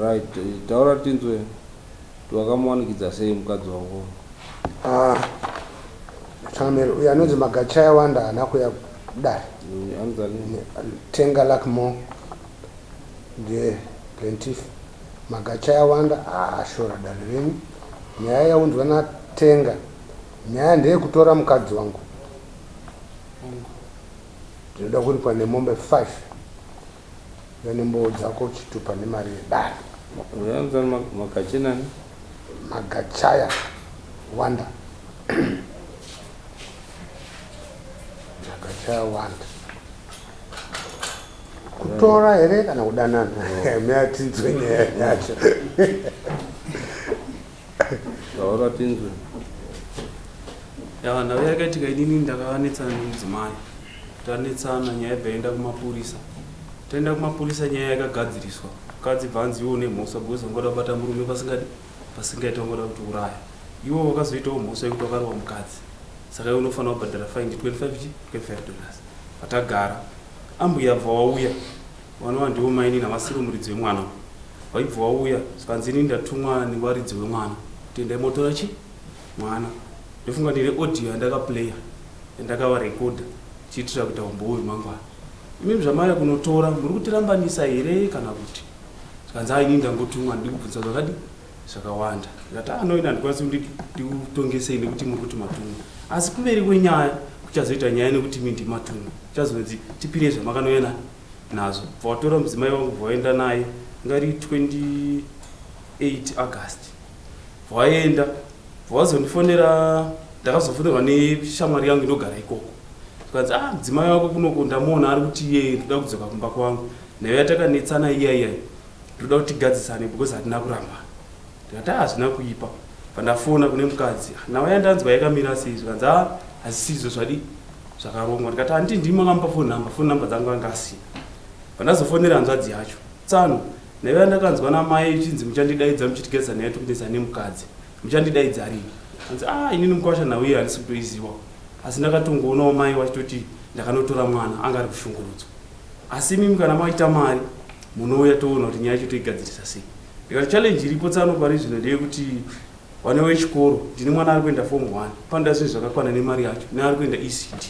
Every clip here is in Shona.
Right, taura tinzwe kuti wakamuwanikidza sei mukadzi wako. Ah, changamire, uyo anonzi Magachaya Wanda haana kuuya kudare. Anonzi ani? Tenga Luckmore ndiye plaintiff. Magachaya Wanda aashora dare renyu. Nyaya yaunzwa naTenga, nyaya ndeyekutora mukadzi wangu. Ndinoda kuripwa nemombe 5. Uya nembowo dzako chitupa nemari yedare. Uyanza magachenani? Magachaya Wanda. Magachaya Wanda. Kutora here kana kudanana? Meya tinzwe nyaya yacho. Taura tinzwe. Ya nhau yakaitika inini ndakanetsana nemudzimai. Tanetsana nyaya yabva yaenda kumapurisa. Taenda kumapurisa nyaya yakagadziriswa. Mukadzi bva anzi iwe une mhosva because wanga uda kubata murume pasingadi pasingaiti wanga uda kutiuraya. Iwe wakazoitawo mhosva yekuti wakarova mukadzi. Saka iwe unofanira kubhadhara fine 25 chi 25 dollars. Patagara ambuya bva wauya Vanova ndivo mainini havasiri muridzi wemwana vaibva vauya zvikanzi inini ndatumwa nevaridzi wemwana kuti endai motora chi mwana ndofunga ndine audio yandakaplayer yandakavarekodha chiitira kuita umbowo hwemangwana imimi zvamauya kunotora muri kutirambanisa here kana kuti zvikanzi a inini ndangotumwa ndidi kubvunza zvakadi zvakawanda ndikati ah no ini handikwanisi kuti ndikutongesei nekuti muri kuti matumwa asi kuveri kwenyaya kuchazoita nyaya nekuti imi ndimatumwa chazonzi tipirei zvamakanouya nani nazvo bva watora mudzimai wangu bva waenda naye ngari 28 August bva waenda bva wazondifonera ndakazofonerwa neshamwari yangu inogara ikoko zvikanzi ah mudzimai wako kunoko ndamuona ari kuti iye ndoda kudzoka kumba kwangu nayo yatakanetsana iya iya ndoda kuti tigadzisane because hatina kurambana ndikati ah hazvina kuipa pandafona kune mukadzi nawo yandanzwa yakamira sei zvikanzi ah hazisizvo zvadi zvakarongwa ndikati handiti ndimi makamupa phone number phone number dzangu anga asina pandazofonera hanzvadzi yacho tsano naive yandakanzwa namai ichinzi muchandidaidza muchitigadzisa naye tokunetsa nemukadzi muchandidaidza rini anzi ah inini mukwasha nhau iye handisi kutoiziwa asi ndakatongoonawo mai vachitoti ndakanotora mwana anga ari kushungurudzwa asi imimi kana maita mari munouya toona kuti nyaya yacho toigadzirisa sei ndikati challenge iripo tsano pari zvino ndeyekuti Vana vechikoro, ndine mwana ari kuenda form 1, panoda zvinhu zvakakwana nemari yacho, neari kuenda ECD.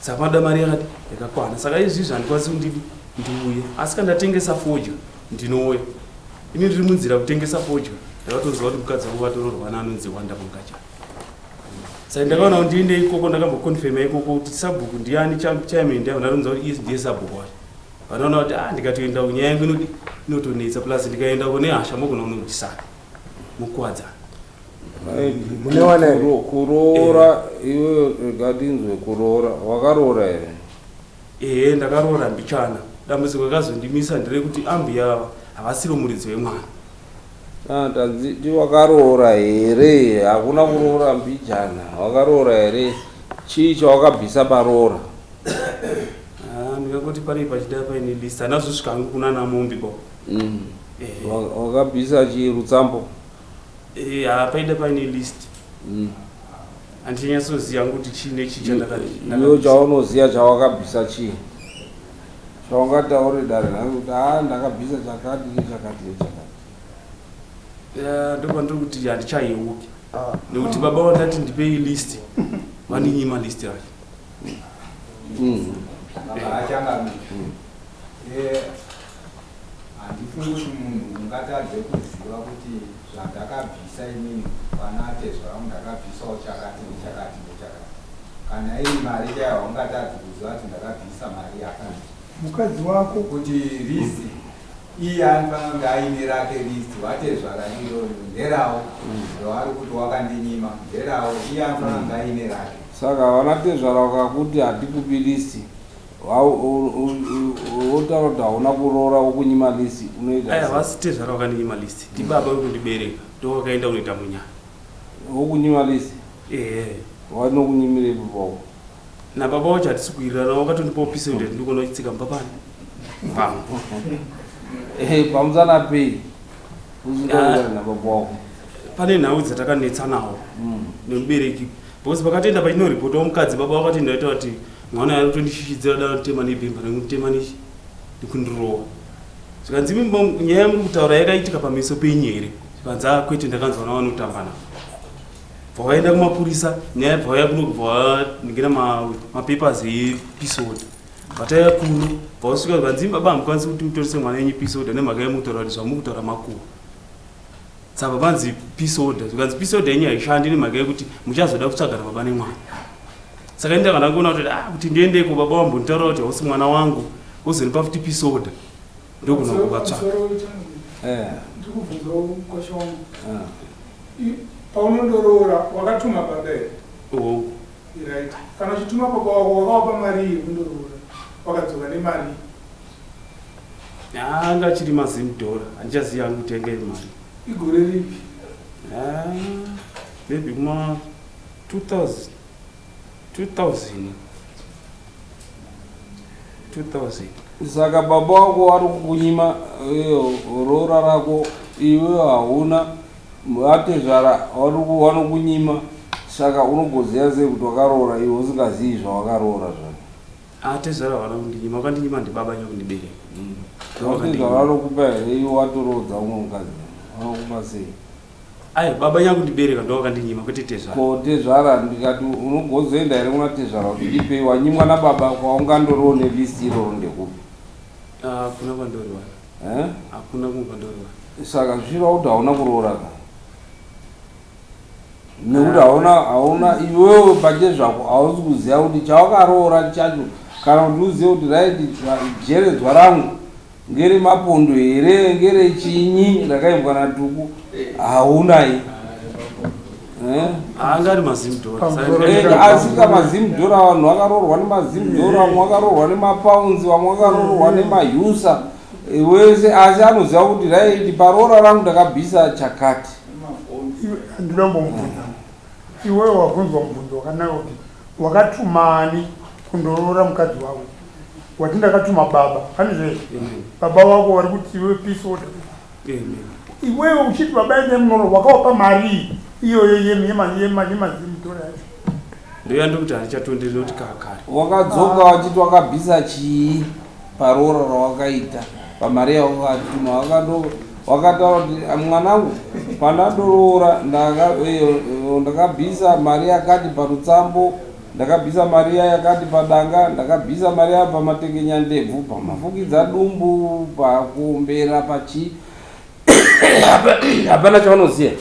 Saka panoda mari yakati yakakwana. Saka izvizvi handikwanisi kuti ndiuye. Asi kana ndatengesa fodya ndinouya. Ini ndiri munzira kutengesa fodya, ndakatonzwa kuti mukadzi wangu vatororwa naanonzi Wanda Mangachana. Saka ndakaona kuti ndiende ikoko, ndakambokonfirma ikoko kuti sabhuku ndiani, chairman ndiani, ndatonzwa kuti iye ndiye sabhuku wacho. Vanoona kuti ah ndikatoenda kunyaya yangu inodi inotonetsa plus ndikaenda kune hasha mogona kunorwisana. Mukuwadzana. Mune wana here? Kuroora iwe rega tinzwe kuroora wakaroora here? Ehe ndakaroora mbichana. Dambudziko rakazondimisa nderekuti ambuya ava havasiro muridzi wemwana. Ah, tanzi ti wakaroora here? Hakuna kuroora mbijana. Wakaroora here? Chii chawakabvisa paroora? Ah, ndingangoti pane pachida paine list handazosvika hangu kuna namombi ko. Mm. Wakabvisa chii rutsambo? Eh, ha paida paine list. Handichanyatsoziva hangu kuti chii nechii chandaka. Iwe chaunoziva chawakabvisa chii? Chaungataure dare rangu kuti haa ndakabvisa chakati nechakati nechakati. Eh, ndopandiri kuti handichayeuki. Nekuti baba vandati ndipei list vandinyima list racho. Baba achangamira. Eh, Handifungi kuti munhu ungatadze kuziva kuti zvandakabvisa inini pana atezvara vangu ndakabvisawo chakati nechakati nechakati. Kana iri mari chaiyo haungatadzi kuziva kuti ndakabvisa mari yakati. Mukadzi wako. Kuti list iye anofanira kunge aine rake list vatezvara iroro nderawo ravari kuti wakandinyima nderawo iye anofanira kunge aine rake. Saka vanatezvara vakakuti hatikupi list wotaura kuti hauna kuroora wokunyima list unoita Aya havasi tezvara vakandinyima list ndibaba vekundibereka ndovakaenda kunoita munyaya. Wokunyima list? Ehe. Vanokunyimirepi pako? Nababa wacho hatisi kuwirirana wakatondipawo pise kuti ndikuona uchitsika mumba pani pangu. Eh, pamusana pei? Usingawirirani nababa wako. Pane nhau dzatakanetsanawo nemubereki because pakatoenda pachinorepotawo mukadzi baba vakati ndaita kuti mwana ari kutondishishidzira da kutema nebhemba nekutema nechi nekundirova. Zvikanzi imi nyaya yamuri kutaura yakaitika pameso penyu here? Zvikanzi a kwete ndakanzwa navanotamba navo. Bva vaenda kumapurisa nyaya bva vauya kuno kubva vaningira mapapers epeace order. Vatauya kuno bva vasvika zvikanzi imi baba hamukwanisi kuti mutorese mwana wenyu peace order nemhaka yemukutaura kuti zvamukutaura makuhwa. Saka panzi peace order zvikanzi peace order yenyu haishandi nemhaka yekuti muchazoda kutsvagana baba nemwana. Saka ini ndanga ndangoona kuti ah kuti ndiendeko baba vambonditaura kuti hausi mwana wangu wozonipa futi peace order ndogona kuvatsvaka. Eh. Ndikubvunzawo mukosha wangu. Paunondoroora wakatuma baba here? Oh. Right. Kana uchituma baba wako wakawapa mari yekundoroora wakadzoka nemari. Anga achiri mazimdhora handichaziva hangu kuti yanga iri mari. Igore ripi? Ah, maybe kuma 2000 2000 2000. Saka baba wako vari kukunyima roora rako iwe hauna vatezvara vanokunyima saka unogoziva sei kuti wakaroora iwe usingazivi zvawakaroora zvacho? Atezvara havana kundinyima, vakandinyima ndibaba nyakundibereka. Vatezvara vanokupa here iwe watoroodza umwe mukadzi? Vanokupa sei? Ayi baba nyakundibereka ndo vakandinyima kwete tezvara. Ko tezvara ndikati unogozoenda here kuna tezvara kuti ndipei wanyimwa nababa kwaungandoriwo nelist iroro ndekupi? Hakuna kwandoriwana. Eh? Hakuna kumwe kwandoriwana. Saka zvichireva kuti hauna kuroora ka? Nekuti hauna hauna iwewe pachezvako hausi kuziva kuti chawakaroora chacho kana kuti uzive kuti right jeredzwa rangu ngeremapondo here ngerechinyi rakaimbwa natuku haunai. Anga ari mazimdhora. Asi ka mazimdhora vanhu vakaroorwa nemazimdhora vamwe vakaroorwa nemapounds vamwe vakaroorwa nemahusa wese asi anoziva kuti right paroora rangu ndakabvisa chakati. Ndinombomubvunza iwewe wabvunzwa mubvunzo wakanaka kuti wakatumani kundoroora mukadzi wako wati ndakatuma baba handizvo baba wako wari kuti iwewe peace order iwewe uchiti baba ende munoro wakawapa mari iyoyo yemazimudhora yacho ndoyandikuti handichatonderi nokuti kakare wakadzoka wachiti wakabvisa chii paroora rawakaita pamari yawakatuma wakataura kuti mwanangu pandandoroora ndakabvisa mari yakati parutsambo ndakabvisa mari yakati padanga ndakabvisa mari ya pamatekenyandebvu pamafukidza dumbu pakuombera pachii hapana chavanoziva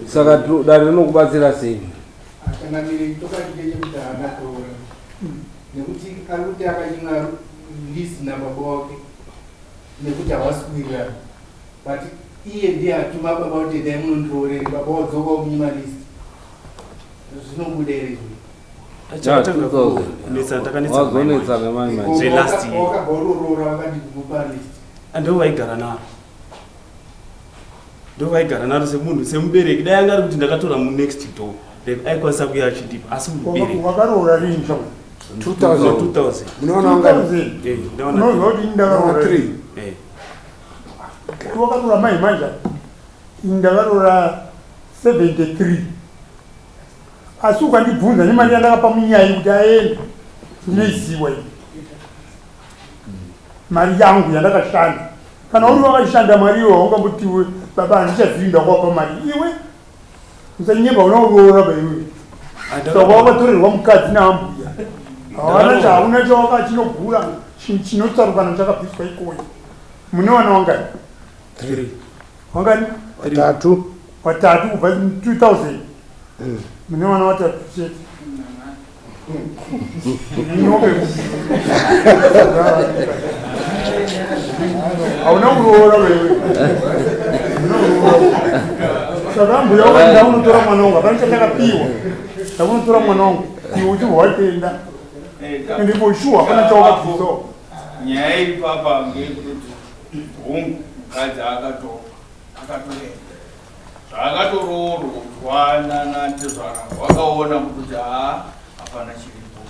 saka dare rinokubatsira sei? Akanamire chokwadi chechekuti haana kuroora nekuti ari kuti akanyimwa list nababa wake nekuti havasi kuwirirana but iye ndiye atuma baba kuti endai munondiroorere baba wadzoka womunyima list zvinobuda here izvo? Chakatanga kunetsa takanetsa wazonetsa nemai manje Zvelast year. Wakabva uroroora vakadi kumupa list ndo vaigara naro ndo vaigara naro semunhu semubereki dai anga ari kuti ndakatora munext door then aikwanisa kuya achindipa asi mubereki wakaroora rini chavo 2000. 2000 Munoona wangani? 2000 Eh, ndaona unoziva kuti ini ndakaroora 3. rini Eh, wakaroora mai manje ini ndakaroora 73 asi ukandibvunza nemari yandakapa munyai kuti aende ndinoiziwa ini mari yangu yandakashanda kana uri wakashanda mari iwe haungambotiwe baba handichazivi ndakuwapa mari iwe usanyeba unakuroora baiwe saka wakatorerwa mukadzi naambuya hawana chahauna chawaka chinogura chinotsarukana chakabviswa ikoyo mune wana wangani 3 wangani Watatu. watatu kubva 2000 mune wana watatu chete Nyope. hauna kuroora wewe Hauna kuroora. saka ambuya wako ndaunotora mwana wangu hapana chandakapiwa ndakunotora mwana wangu iwe uchibva watenda ende for sure hapana chawakabvisawo Nyaya iri papa ngeyekuti hongu mukadzi akatoenda zvaakatoroorwa nanatezvara wakaona kuti haa hapana chiripo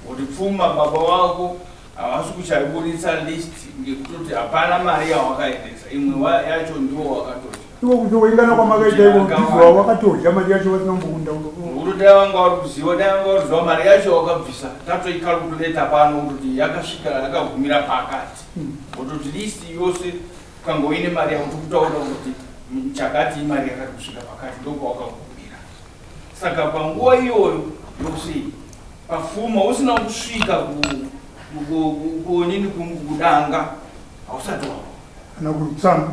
kuti pfuma baba wako havasi kuchaiburitsa list ngekutoti hapana mari yawakaendesa imwe yacho ndiwo wakatodya. Iko kutowengana kwamakaita iko ndizvo wakatodya mari yacho vasina kumbokunda. Ngokuti dai vanga vari kuziva, dai vanga vari kuziva mari yacho wakabvisa tatoikalkuleta pano kuti yakasvika yakagumira pakati. Wototi list yose ukanga uine mari yako tokutaura kuti chakati imari yakati kusvika pakati ndokwawakagumira. Saka panguva iyoyo yose pafuma usina kusvika kunini kudanga hausati wawa. Kana kurutsambo.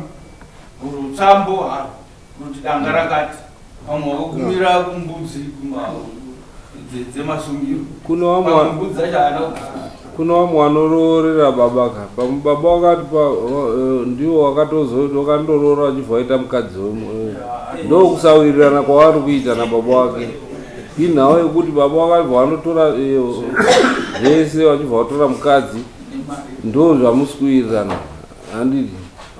Rutsambo haro kuti danga rakati vamwe vakagumira kumbudzi dzemasungiro. Kune vamwe mbudzi dzacho haana kune vamwe vanoroorera baba ka pamwe baba wakati ndiwo wakatozowakandoroora vachibva vaita mukadzi ndokusawirirana kwavari kuita nababa wake inhau yekuti baba wakabva vanotora zvese vachibva vatora mukadzi ndo zvamusi kuwirirana handiti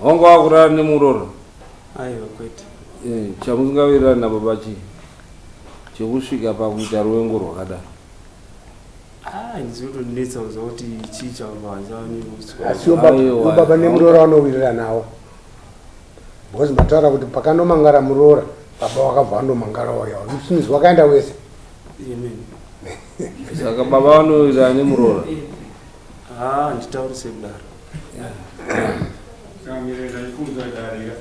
wanga wakurara nemurora aiwa kwete chamusingawirirani nababa chii chekusvika pakuita ruvengo rwakadaro ndinotonetsa kuziva kuti chii chabva asi baba nemuroora vanowirirana nawo because mataura kuti pakanomangara muroora baba wakabva vandomangara waya since wakaenda wese saka baba vanowirirana nemuroora handitauri sekudaro Changamire ndaifunza darira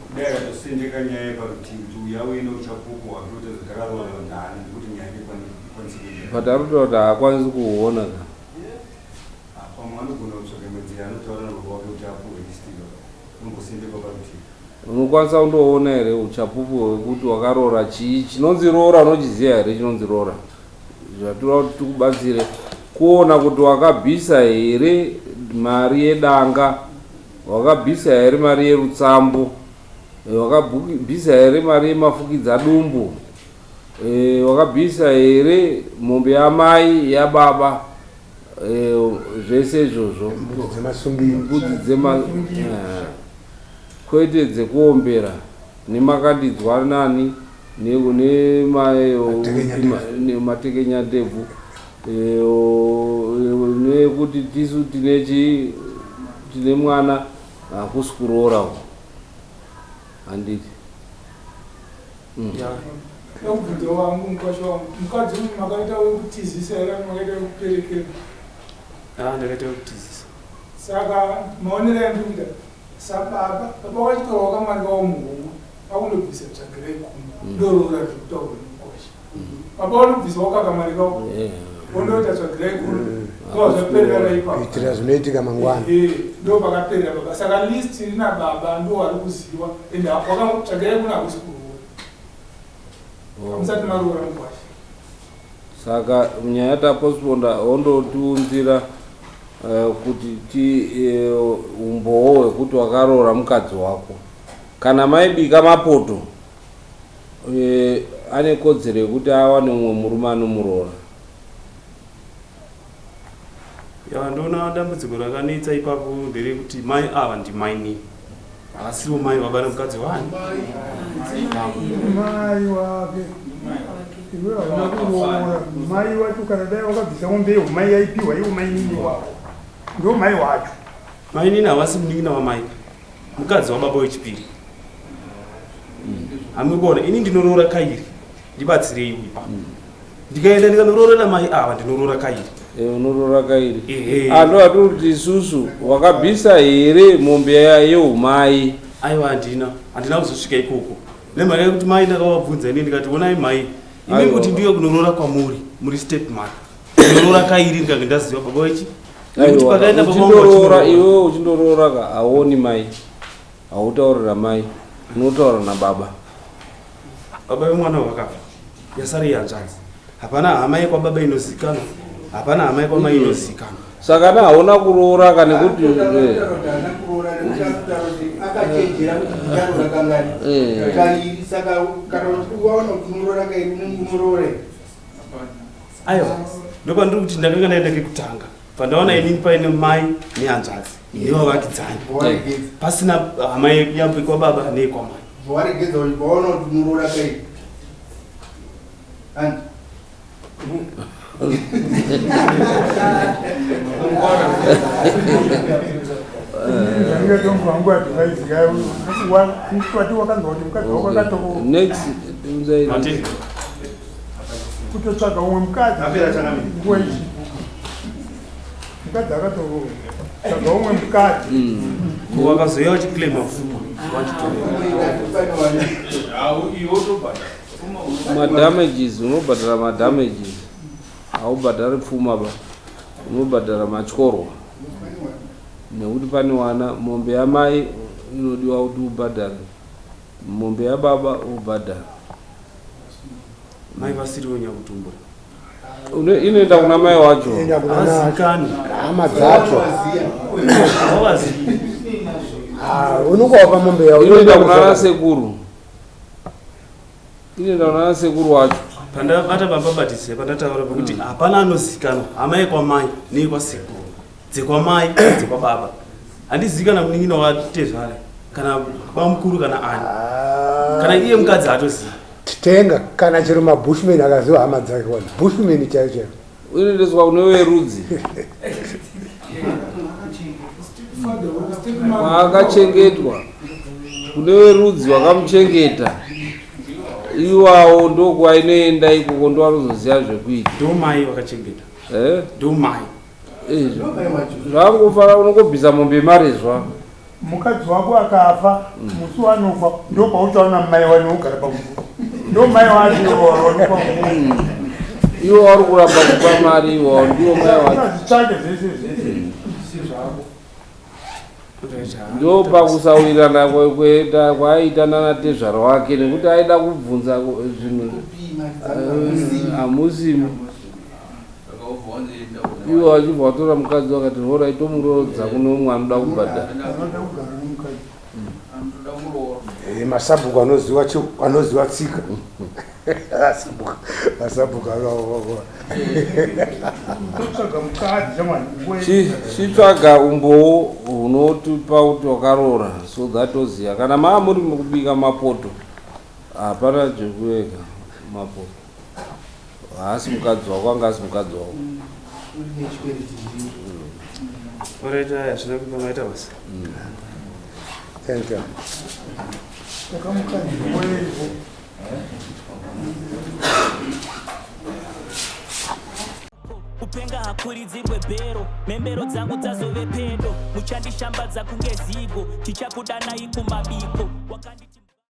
kudai akatosendeka nyaya parutivi kuti uya uine uchapupu hwake kuti zvakaroora nani nekuti nyaya ikwanise kuenda but ari kutaura kuti haakwanisi kuhuona ka pamwe anogona kutsvaga imwe nzira anotaura nababa wake kuti apuwe listika unombosendekwa parutivi unokwanisa kundoona here uchapupu hwekuti wakaroora chii chinonzi roora unochiziva here chinonzi roora zvatora kuti tikubatsire kuona kuti wakabvisa here mari yedanga wakabvisa here mari yerutsambo wakabvisa here mari yemafukidza dumbu wakabvisa here mombe yamai yababa zvese izvozvo mbudzi dzema kwete dzekuombera nemakandidzwa nani nematekenyandebvu nekuti tisu tine chii tine mwana hakusi kuroora uko handiti Ndakubvunza wangu mukwasha wangu mukadzi uyu makaita wekutizisa here kana makaita wekuperekera? Ndakaita wekutizisa. Saka maonero andiri kuita sababa baba wachitora wakamwana kawo muhomwe vakundobvisa tsvagirai kuno ndoroora zviri kutaurwa nemukwasha baba vanobvisa wakakamari kawo wondoita tsvagirai kuno ndozvaperera ipapo kuitira zvinoitika mangwana ndo pakaperera baba saka list rina baba ndo vari kuziva ende wakatsvagirai kuno hakusi kuroora hamusati maroora mukwasha saka nyaya taposponda wondotiunzira kuti ti umbowo hwekuti wakaroora mukadzi wako kana maibika mapoto ane kodzero yekuti awane mumwe murume anomuroora ya ndoona dambudziko rakanetsa ipapo nderekuti mai ava ndimainini havasivo mai vabara mukadzi wani mai wake iwe hauna kuroora mai wacho kana dai wakabvisa mombe yeumai yaipiwa iwo mainini wako ndo mai wacho mainini havasi munin'ina wamai mukadzi wababa wechipiri hamuri kuona ini ndinoroora kairi ndibatsirei ipa ndikaenda ndikanoroorera mai ava ndinoroora kairi Unoroora kairi ando atiri kuti isusu wakabvisa here mombe yeumai aiwa handina handina kuzosvika ikoko nemhaka yekuti mai ndakavabvunza ini ndikati onai mai imi kuti ndiuye kunoroora kwamuri muri step mother ndinoroora kairi ndikange ndaziva baba wechi nekuti pakaenda baba vangu uchindoroora vachindoroora. iwewe uchindoroora ka hauoni mai hautaurira mai unotaura nababa baba vemwana wakafa yasara ihanzvadzi hapana hama yekwababa inozikanwa hapana hama yekwamai inozikanwa saka na hauna kuroora ka nekuti haana kuroora nekuti akutaura kuti akachenjera kuti ndicharoora kangani kairi saka kana waona kuti unoroora kairi unoroora aiwa ndopandiri kuti ndakanga ndaenda kekutanga pandaona inini paine mai nehanzvadzi nevavakidzani pasina hama yekwababa neyekwamai waregedza kuti waona kuti unoroora kairi andi Next, kutotsvaga umwe mukadzi nguva ichi mukadzi akatoroora tsvaga umwe mukadzi Wakazouya uchiclaima pfuma Madamages, unobhadhara madamages, haubhadhari pfuma ba, unobhadhara matyorwa nekuti pane wana. Mombe yamai inodiwa kuti ubhadhare, mombe yababa ubhadhare. Mai vasiriwo nyakutumbura. Inoenda kuna mai wacho. Inoenda kuna mai wacho. Havazikani. Hama dzacho. Havazivi. Ah, unongowapa mombe yavo. Inoenda kuna nasekuru, inoenda kuna nasekuru wacho. Pandabata baba batise pandataura pekuti hapana anozikanwa hama yekwamai neyekwasekuru, dzekwamai, dzekwababa handizivi, kana munin'ina watezvara, kana bamukuru, kana ani, kana iye mukadzi haatozivi. Tenga kana chero mabushman akaziva hama dzake wani, bushman chaiyo chaiyo. Inoendeswa kune werudzi kwaakachengetwa, kune werudzi wakamuchengeta iwawo, ndokwainoenda ikoko, ndo vanozoziva zvekuita. Ndo mai vakachengeta. Eh? Ndo mai. Zvangofara unongobvisa mombe yemarezva. Mukadzi wako akafa, musi wanofa ndo pauchaona mai wani wogara pamuzi, ndo mai wacho wanopa. Iwo vari kuramba kupa mari, iwawo ndiwo mai wacho. Zvitsvake zvese zvese si zvako. Ndo pakusawirirana kwekuenda kwaaita nanatezvara wake, nekuti aida kubvunza zvinhu hamusimi. Iwo achibva watora mukadzi, wakati hora itomuroodza kuno umwe anoda kubhadhara. Anoda kugara nemukadzi. Eh, masabhuku anoziva anoziva tsika. Masabhuku anoa. Totsvaga mukadzi shamwari. Chitsvaga umbowo hunotipa kuti wakaroora, so that oziva kana maa muri mukubika mapoto, hapana chekueka mapoto. Haasi mukadzi wako, anga asi mukadzi wako. Alright, aya zvina kupa maita basa. Thank you. Tsvaka mukadzi wevo. Kupenga hakuridzirwe bhero, mhembero dzangu dzazove pedo, muchandishambadza kunge zigo, tichakudanai kumabiko. Wakandi